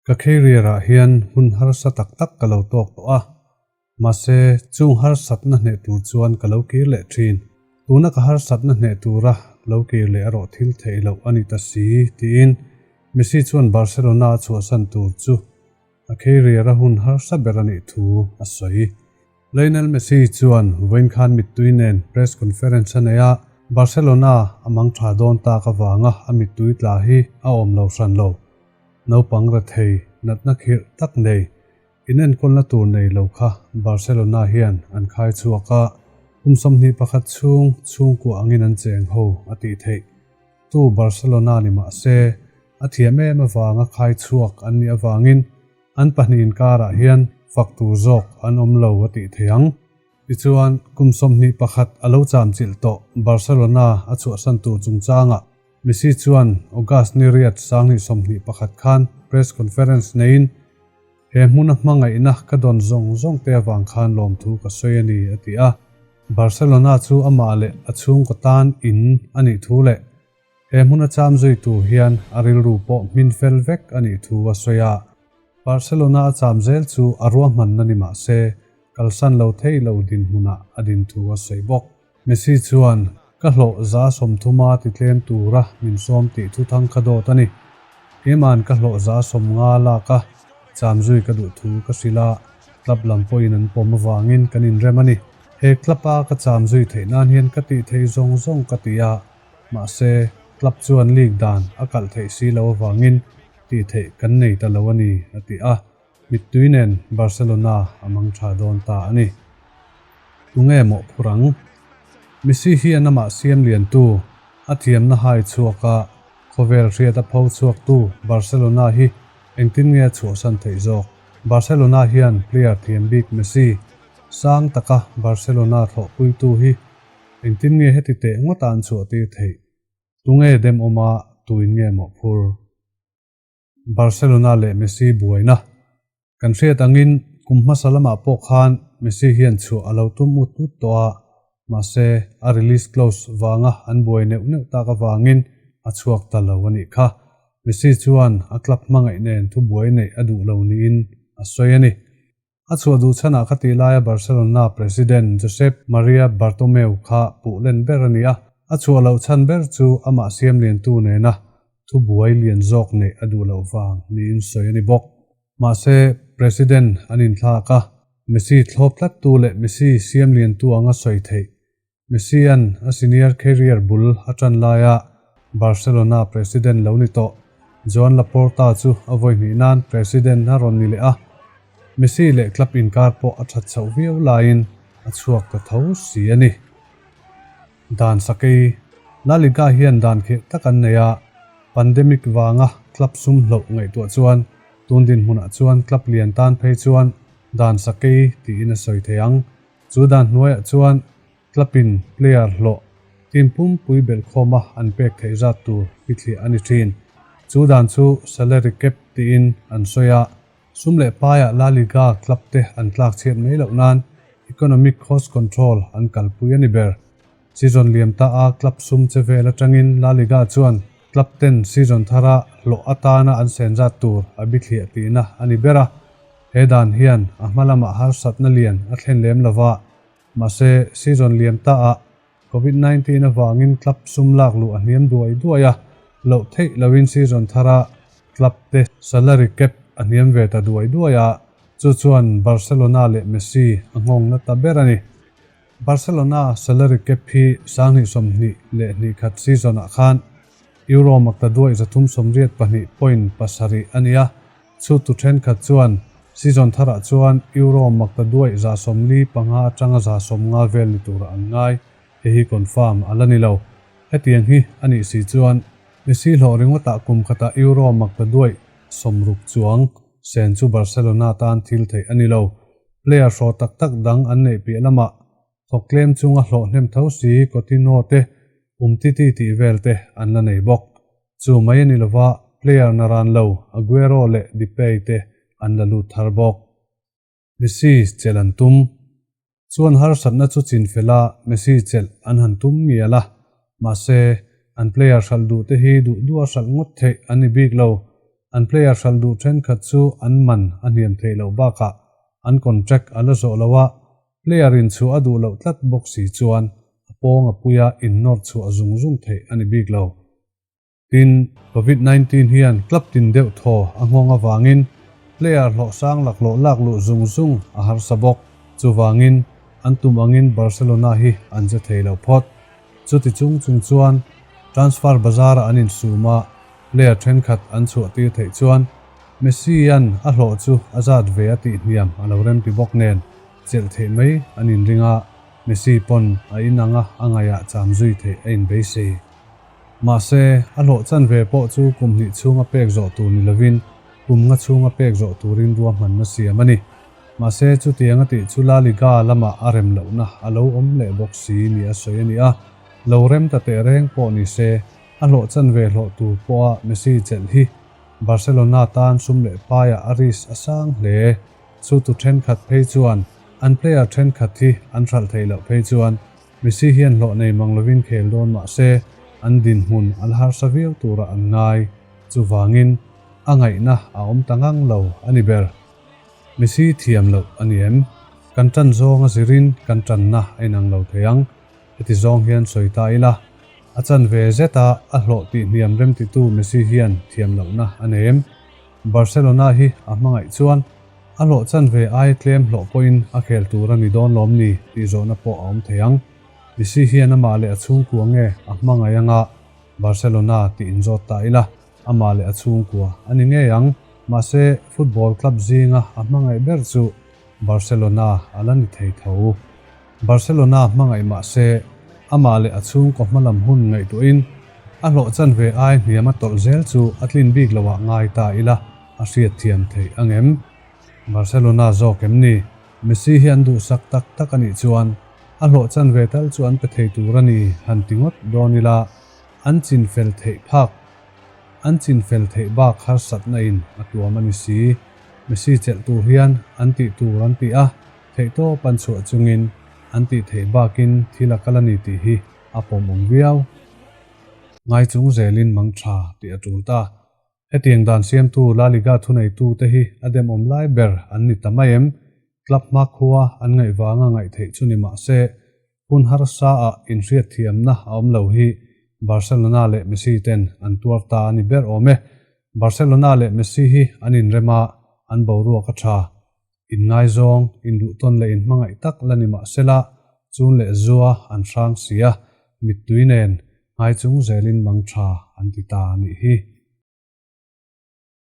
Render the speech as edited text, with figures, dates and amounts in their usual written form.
Ka career ah hian hun harsa tak tak ka lo tawk tawh a, mahse chung harsatna hneh tur chuan ka lo kir leh thin. Tuna ka harsatna hneh tura lo kir leh erawh thil theih loh a ni ta si, tiin Messi chuan Barcelona a chhuahsan tur chu a career a hun harsa ber a nih thu a sawi. Lionel Messi chuan vawiin khan mittui nen press conference a nei a, Barcelona a mang tha dawn tak avanga a mittui tla hi a awm lo hran lo. Naupang rethei natna khirh tak nei, inenkawlna tur nei lo kha Barcelona hian an khai chhuak a, kum 21 chhung chhungkua angin an cheng ho a tih theih. Tu Barcelona ni mah se, a thiam em avanga khai chhuak an nih avangin an pahnih inkarah hian fak tur zawk an awm lo a tih theih ang. Tichuan, kum 21 a lo cham chilh tawh Barcelona a chhuahsan tur chungchangah Messi chuan August ni riat 2021 khan press conference neiin, He hmuna hmangaihna ka dawn zawng zawng te avang khan lawmthu ka sawi a ni, a ti a. Barcelona chu amah leh a chhungkaw tan in a nih thu leh he hmuna cham zui tur hian a rilru pawh hmin fel vek a nih thu a sawi a. Barcelona a cham zel chu a ruahmanna ni mah se, kalsan lo thei lo dinhmunah a din thu a sawi bawk. Messi chuan, Ka hlawh 30% ti tlem tura min sawm tih thu thang kha dawt a ni. Keima'n ka hlawh 50% lak a, cham zui ka duh thu ka hrilh a, club lam pawhin an pawm avangin kan inrem a ni. He club-a ka cham zui theih nan hian ka tih theih zawng zawng ka ti a, mahse, club chuan league dan a kalh theih si lo avangin tih theih kan nei ta lo a ni, a ti a. Mittui nen Barcelona a mang tha dawn ta a ni. Tunge mawh phur ang? Messi hi an amah siam liantu, a thiamna hai chhuak a, khawvel hriat a pho chhuaktu Barcelona hi engtin nge a chhuahsan theih zawk? Barcelona hian player thiam bik Messi, sang taka Barcelona thlawhpuitu hi engtin nge heti teh ngawta an chhuahtir theih? Tunge demawma tuin nge mawh phur? Barcelona leh Messi buaina. Kan hriat angin kum hmasa lamah pawh khan Messi hian chhuah a lo tum ut ut tawh a, mahse a release clause vanga an buai neuh neuh tak avangin a chhuak ta lo a nih kha. Messi chuan a club hmangaih nen thubuai neih a duh lo niin a sawi a ni. A chhuah duh chhanah kha tih laia Barcelona president Josep Maria Bartomeu kha puh len ber a ni a, a chhuah loh chhan ber chu amah siam liantu nena thubuai lian zawk neih a duh loh vang niin sawi a ni bawk. Mahse, president an inthlak a, Messi thlawp tlattu leh Messi siam liantu anga sawi theih Messi-a'n a senior career bul a ṭan laia Barcelona president lo ni tawh Joan Laporta chu a vawi hnih nan president a rawn ni leh a, Messi leh club inkar pawh a ṭhat chhoh viau laiin a chhuak ta tho si a ni. Dan sakei, La Liga hian dan khirh tak an nei a, pandemic vanga club sum hloh ngaihtuah chuan tun dinhmunah chuan club lian tan phei chuan dan sakei tiin a sawi thei ang. Chu dan hnuaiah chuan club-in player hlawh team pumpui belhkhawma an pek theih zat tur bithliah a ni thin. Chu dan chu salary cap tiin an sawi a, sum leh paiah La Liga club te an tlak chhiat mai loh nan economic cost control an kalpui a ni ber. Season liam ta a club sum che vel atangin La Liga chuan club ten season thara hlawh atana an sen zat tur a bithliah tihna a ni ber a. He dan hian a hma lamah harsatna lian a thlen lem lo va, mahse season liam ta ah Covid 19 avangin club sum lak luh a hniam duai duai a, loh theih loin season thara club te salary cap a hniam ve ta duai duai a, chu chuan Barcelona leh Messi a nghawng na ta ber a ni. Barcelona salary cap hi 2021 season ah khan Euro makta duai 382.7 a ni a, Chhutu thenkhat chuan season tharah chuan Euro makta duai 45 atanga 50 vel ni turah an ngai, hei hi confirm a la ni lo. Hetiang hi a nih si chuan Messi hlawh ringawtah kum khatah Euro makta duai 60 chuang sen chu Barcelona tan thil theih a ni lo. Player hraw tak tak dang an neih piah lamah thawk tlem chunga hlawh hnem tho si Coutinho te, Umtiti tih vel te an la nei bawk. Chu mai a ni lova, player naran lo Aguero leh Depay te an la lut thar bawk. Messi chelh an tum. Chuan harsatna chu chin fela Messi chelh an han tum ngial a, mahse, an player hralh duh te hi duh duha hralh ngawt theih an ni bik lo. An player hralh duh thenkhat chu an man a hniam theih loh bakah an contract a la zawh lo a, player in chhuah a duh loh tlat bawk si chuan a pawng a puia innawr chhuah zung zung theih a ni bik lo. Tin, Covid 19 hian club tin deuh thaw a nghawng avangin player hlawh sang laklawh lak luh zung zung a harsa bawk. Chuvangin, an tum angin Barcelona hi an che thei lo phawt. Chuti chung chung chuan transfer bazar-a an insum a, player thenkhat an chhuah tir theih chuan Messi-a'n a hlawh chu a zat ve a tih hniam a lo remti bawk nen chelh theih mai an inring a, Messi pawn a inanga a ngaihah cham zui theih a inbeisei. Mahse, a hlawh chanve pawh chu kum hnih chhunga pek zawh tur ni lovin kum nga chhunga pek zawh turin ruahmanna siam a ni. Mahse, chutiang a tih chu La Liga lamah a rem lohna a lo awm leh bawk si ni a sawi a ni a, lo rem ta teh reng pawh ni se, a hlawh chanve hlawh tur pawha Messi chelh hi Barcelona tan sum leh paiah a risk a sang hle. Chu tu thenkhat phei chuan an player thenkhat hi an hralh theih loh phei chuan Messi hian hlawh nei mang lovin khel dawn mah se, an dinhmun a la harsa viau turah an ngai. Chuvangin, a ngaihna a awm ta ngang lo a ni ber. Messi thiam loh a ni em? Kan tan zawng a zirin kan tanna a inang lo thei ang. Heti zawng hian sawi ta ila, a chanve zeta a hlawh tih hniam remtitu Messi hian thiam lohna a nei em? Barcelona hi a hmangaih chuan a hlawh chanve ai tlem hlawh pawhin a khel tur a ni dawn lawm ni tih zawhna pawh a awm thei ang. Messi hian amah leh a chhungkua nge a hmangaih anga Barcelona tih inzawt ta ila amah leh a chhungkua a ni ngei ang. Mahse football club zinga a hmangaih ber chu Barcelona a la ni thei tho. Barcelona hmangaih mah se, amah leh a chhungkaw hmalam hun ngaihtuahin a hlawh chanve ai hniam a tawlh zel chu a tlin bik loah ngai ta ila a hriatthiam theih ang em? Barcelona zawk em ni? Messi hi an duhsak tak tak a nih chuan a hlawh chanve tal chu an pe thei tur a ni han ti ngawt dawn ila an chinfel theih phak an chinfel theih bak harsatna in a tuam a ni si. Messi chelh tur hian an tih tur an ti a. Theihtawp an chhuah chungin an tih theih bakin thil a kal a ni tih hi a pawmawm viau. Ngai chung zelin mang tha tih a tul ta. Hetiang dan siamtu La Liga thuneitute hi a demawm lai ber an ni ta mai em? Club hmakhua an ngaih vanga ngaih theih chu ni mah se, hun harsa ah inhriatthiamna a awm lo hi Barcelona leh Messi ten an tuar ta a ni ber awm e. Barcelona leh Messi hi an inrem a, an boruak a tha. Inngaizawng, induhtawn leh inhmangaih tak la ni mah sela, chun leh zua an hrang si a, mittui nen ngai chung zelin mang tha an ti ta a nih hi.